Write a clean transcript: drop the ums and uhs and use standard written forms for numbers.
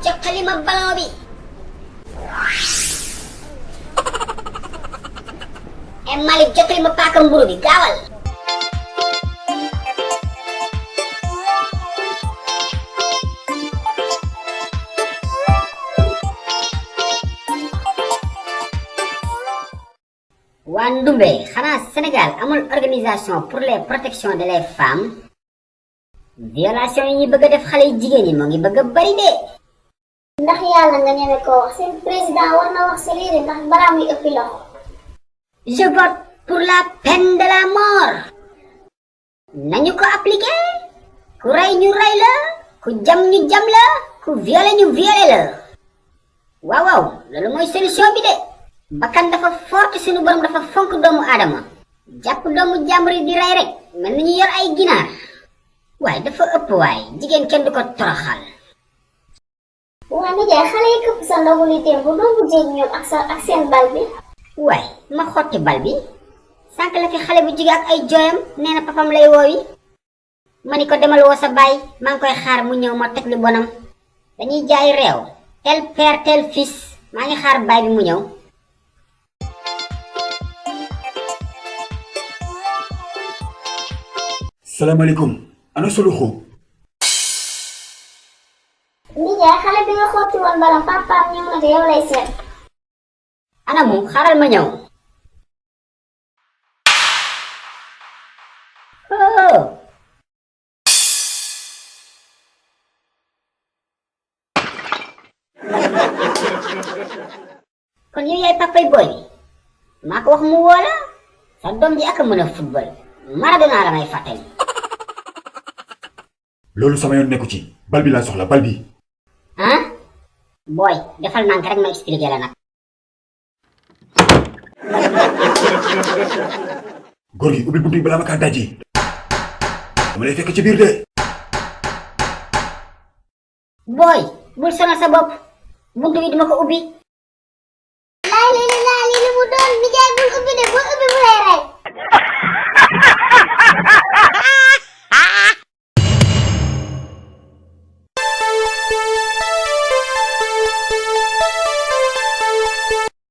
Jokkali ma ballon bi. Malik jokkali ma paaka mburu bi gaawal. waa Ndumbe xanaa Sénégal amul organisation pour les protections de les femmes. violation yi ñi bëgg a def xale yu jigéen yi moo ngi bëgg a bari de. ndax yàlla nga ñeme ko wax seen président war na wax si lii ndax balaa muy ëppi loxo. je vote pour la peine de la mort. nañu ko appliquer. ku rey ñu rey la. ku jam ñu jam la. ku violé ñu violé la. waaw waaw loolu mooy solution bi de. bakkan dafa fort suñu borom dafa fonk doomu aadama. jàpp doomu jàmbur yi di rey rek mel ni ñu yor ay ginaar. waaye dafa ëpp waay jigéen kenn du ko toroxal. waa nijaay xale yi këpp sa ndogu li démb doo mujjee ñoom ak seen bal bi. waaye ma xotti bal bi sànq la fi xale bu jóge ak ay jooyam nee na papam lay woowi. ma ni ko demal woo sa baay maa ngi koy xaar mu ñëw ma teg lu bonam. dañuy jaay réew tel père tel fils maa ngi xaar baay bi mu ñëw. salaamaaleykum ana soluxu. nijaay xale bi nga xotti woon balam papaam ñëw na te yow lay seet. ana mu xaaral ma ñëw. oh. kon yow yaay papay booy bi maa ko wax mu woo la sa doom ji ak a mën a football Maradona la may fàttali. loolu sama yoon nekku ci bal bi laa soxla bal bi. ah booy defal nànk rek ma expliqué la nag. góor gi ubbi buntu bi balaa ma kaa dajji. dama lay fekk ci biir de. booy bul sonal sa bopp buntu bi duma ko ubbi